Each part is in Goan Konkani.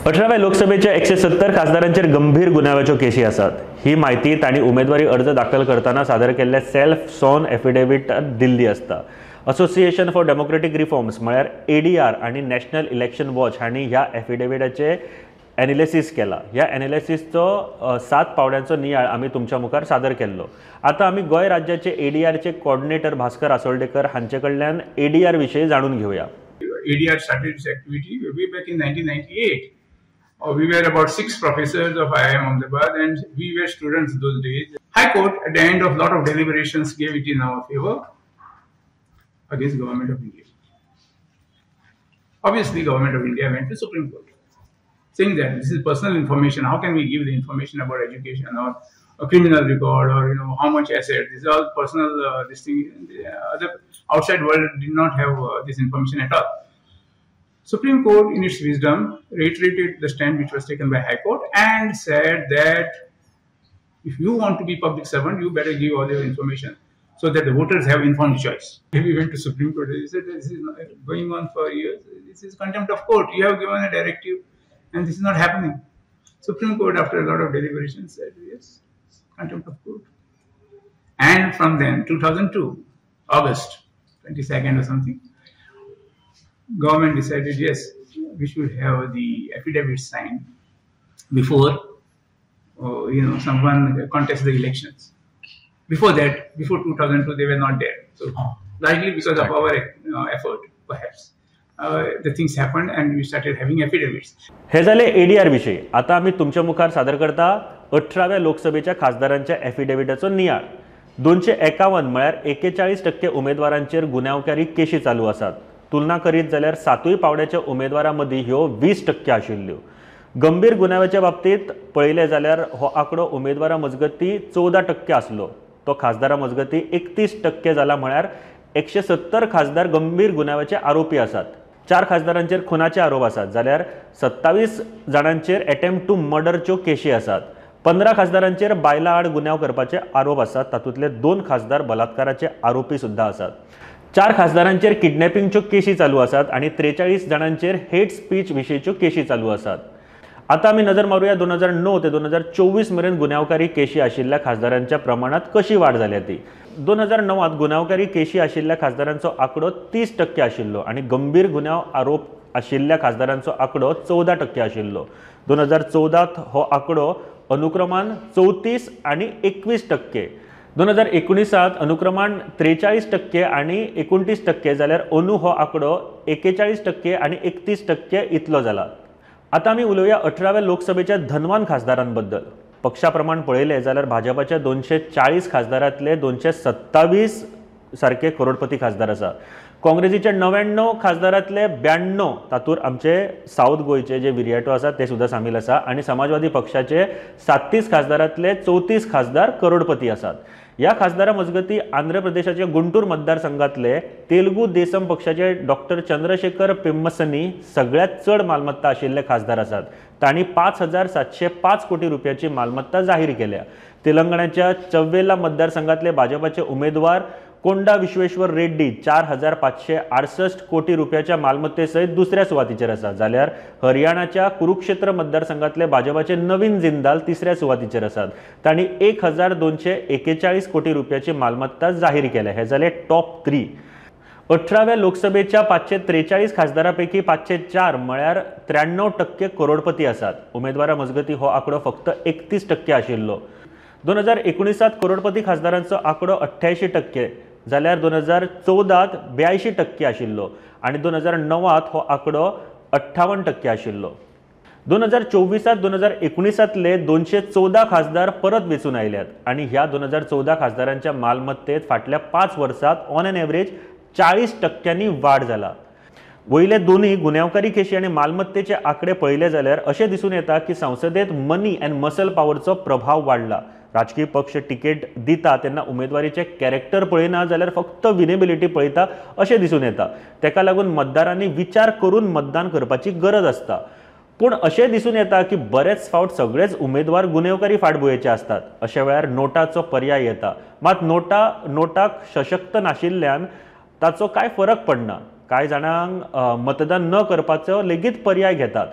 अठराव्या लोकसभेच्या 170 खासदारांचेर गंभीर गुन्यांवाच्यो केशी आसात. ही म्हायती तांणी उमेदवारी अर्ज दाखल करतना सादर केल्ल्या सेल्फ सॉन एफिडेविटांत दिल्ली आसता. असोसिएशन फॉर डेमोक्रेटीक रिफॉर्म्स म्हळ्यार ADR आनी नॅशनल इलेक्शन वॉच हांणी ह्या एफिडेविटाचें एनालिसीस केला. ह्या एनालिसीसचो 7 पावड्यांचो नियाळ आमी तुमच्या मुखार सादर केल्लो. आतां आमी गोंय राज्याचे ADRचे कॉर्डिनेटर भास्कर आसोल्डेकर हांचे कडल्यान ADR विशीं जाणून घेवया. ADR started its activity way back in 1998. We were about 6 professors of IIM Ahmedabad and we were students those days. High Court, at the end of lot of deliberations, gave it in our favor against Government of India. Obviously, Government of India went to Supreme Court, saying that this is personal information. How can we give the information about education or a criminal record or how much asset? This is all personal. This thing, the other outside world did not have this information at all. Supreme Court, in its wisdom, reiterated the stand which was taken by High Court and said that if you want to be public servant, you better give all your information so that the voters have informed choice. We went to Supreme Court. They said this is going on for years. This is contempt of court. You have given a directive and this is not happening. Supreme Court, after a lot of deliberation, said yes, contempt of court. And from then, 2002, August 22nd or something, government decided, yes, we should have the affidavit signed before someone contests the elections. Before that, before 2002, they were not there. So largely because of our effort, perhaps, the things happened and we started having affidavits. हे झाले ADR विषयी. आता आम्ही तुमच्या मुखार सादर करता 18व्या लोकसभेच्या खासदारांच्या एफिडेविटाचो नियाळ. 251 म्हळ्यार 41% उमेदवारांचेर गुन्यांवकारी केशी चालू आसात. तुलना करीत जाल्यार 7 पावड्याच्या उमेदवारां मदीं ह्यो 20% आशिल्ल्यो. गंभीर गुन्यांवाच्या बाबतींत पळयलें जाल्यार हो आंकडो उमेदवारां मजगतीं 14% आसलो, तो खासदारां मजगतीं 31% जाला. म्हळ्यार 170 खासदार गंभीर गुन्यांवाचे आरोपी आसात. 4 खासदारांचेर खुनाचे आरोप आसात जाल्यार 27 जाणांचेर एटेम्प्ट टू मर्डरच्यो केशी आसात. 15 खासदारांचेर बायलां आड गुन्यांव करपाचे आरोप आसात, तातूंतले 2 खासदार बलात्काराचे आरोपी सुद्दां आसात. 4 खासदारांचेर किडनॅपिंगच्यो केशी चालू आसात आनी 43 जाणांचेर हेट स्पीच विशींच्यो केशी चालू आसात. आतां आमी नजर मारुया 2009 ते 2024 मेरेन गुन्यांवकारी केशी आशिल्ल्या खासदारांच्या प्रमाणांत कशी वाड जाल्या ती. 2009 गुन्यांवकारी केशी आशिल्ल्या खासदारांचो आंकडो 30% आशिल्लो आनी गंभीर गुन्यांव आरोप आशिल्ल्या खासदारांचो आंकडो 14% आशिल्लो. 2014 हो आंकडो अनुक्रमान 34 आनी 21%, 2019 अनुक्रमान 43% आनी 29% जाल्यार अंदू हो आंकडो 41% आनी 31% इतलो जाला. आतां आमी उलोवया 18व्या लोकसभेच्या धनवान खासदारांबद्दल. पक्षा प्रमाण पळयलें जाल्यार भाजपाच्या 240 खासदारांतले 227 सारके करोडपती खासदार आसा. काँग्रेसीच्या 99 खासदारांतले 92, तातूंत आमचे सावथ गोंयचे जे विरियाटो आसा ते सुद्दां सामील आसा, आनी समाजवादी पक्षाचे 37 खासदारांतले 34 खासदार करोडपती आसात. ह्या खासदारां मजगतीं आंध्र प्रदेशाचे गुंटूर मतदारसंघातले तेलुगू देसम पक्षाचे डॉक्टर चंद्रशेखर पेम्मसनी सगळ्यांत चड मालमत्ता आशिल्ले खासदार आसात. तांणी 5,705 कोटी रुपयाची मालमत्ता जाहीर केल्या. तेलंगणाच्या चव्वेला मतदारसंघातले भाजपाचे उमेदवार कोंडा विश्वेश्वर रेड्डी 4,568 कोटी रुपयाच्या मालमत्तेसहित दुसऱ्या सुवातीचेर आसा, जाल्यार हरियाणाच्या कुरुक्षेत्र मतदारसंघातले भाजपाचे नवीन जिंदाल तिसऱ्या सुवातीचेर आसात. तांणी 1,241 कोटी रुपयाची मालमत्ता जाहीर केल्या. हे जाले टॉप 3. 18व्या लोकसभेच्या 543 खासदारांपैकी 504 म्हळ्यार 93% करोडपती आसात. उमेदवारां मजगतीं हो आंकडो फक्त 31% आशिल्लो. 2019 करोडपती खासदारांचो आंकडो 88% जाल्यार 2014 82% आशिल्लो आनी 2009 हो आंकडो 58% आशिल्लो. 2024 2019 214 खासदार परत वेंचून आयल्यात आनी ह्या 2014 खासदारांच्या मालमत्तेत फाटल्या 5 वर्सांत ऑन एन एवरेज 40% वाड जाला. वयले दोनूय गुन्यांवकारी केशी आनी मालमत्तेचे आंकडे पळयले जाल्यार अशें दिसून येता की संसदेत मनी अँड मसल पावरचो प्रभाव वाडला. राजकीय पक्ष तिकेट दिता तेन्ना उमेदवारीचे कॅरेक्टर पळयना जाल्यार फक्त विनेबिलिटी पळयता अशें दिसून येता. तेका लागून मतदारांनी विचार करून मतदान करपाची गरज आसता. पूण अशें दिसून येता की बरेच फावट सगळेच उमेदवार गुन्यांवकारी फाटभुंयेचे आसतात. अशा वेळार नोटाचो पर्याय येता, मात नोटाक सशक्त नाशिल्ल्यान ताचो कांय फरक पडना. कांय जाणांक मतदान न करपाचो लेगीत पर्याय घेतात.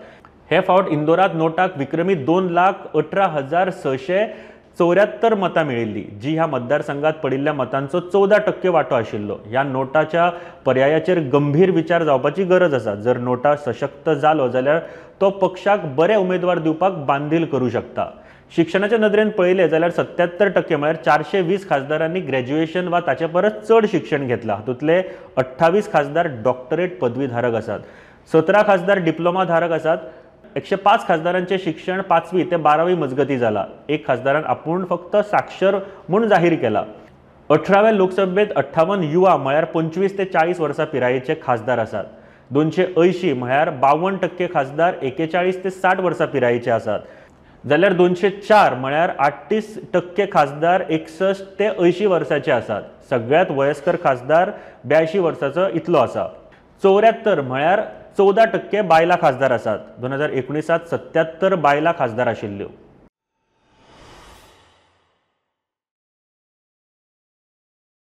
हे फावट इंदोरात नोटाक विक्रमी 2,18,674 मतां मेळिल्ली, जी ह्या मतदारसंघात पडिल्ल्या मतांचो 14% वांटो आशिल्लो. ह्या नोटाच्या पर्यायाचेर गंभीर विचार जावपाची गरज आसा. जर नोटा सशक्त जालो जाल्यार तो पक्षाक बरे उमेदवार दिवपाक बांदील करूं शकता. शिक्षणाच्या नदरेन पळयलें जाल्यार 77% म्हळ्यार 420 खासदारांनी ग्रॅज्युएशन वा ताचे परस चड शिक्षण घेतलां. हातूंतले 28 खासदार डॉक्टरेट पदवीधारक आसात, 17 खासदार डिप्लोमा धारक आसात. 105 खासदारांचें शिक्षण 5वी ते 12वी मजगती जाला. एक खासदारान आपूण फक्त साक्षर म्हूण जाहीर केला. 18व्या लोकसभेत 58 युवा म्हळ्यार 25 ते 40 वर्सां पिरायेचे खासदार आसात. 280 म्हळ्यार 52% खासदार 41 ते 60 वर्सां पिरायेचे आसात, जाल्यार 204 म्हळ्यार 38% खासदार 61 ते 80 वर्सांचे आसात. सगळ्यांत वयस्कर खासदार 82 वर्सांचो इतलो आसा. 74 म्हळ्यार 14% बायलां खासदार आसात. 2019 77 बायलां खासदार आशिल्ल्यो.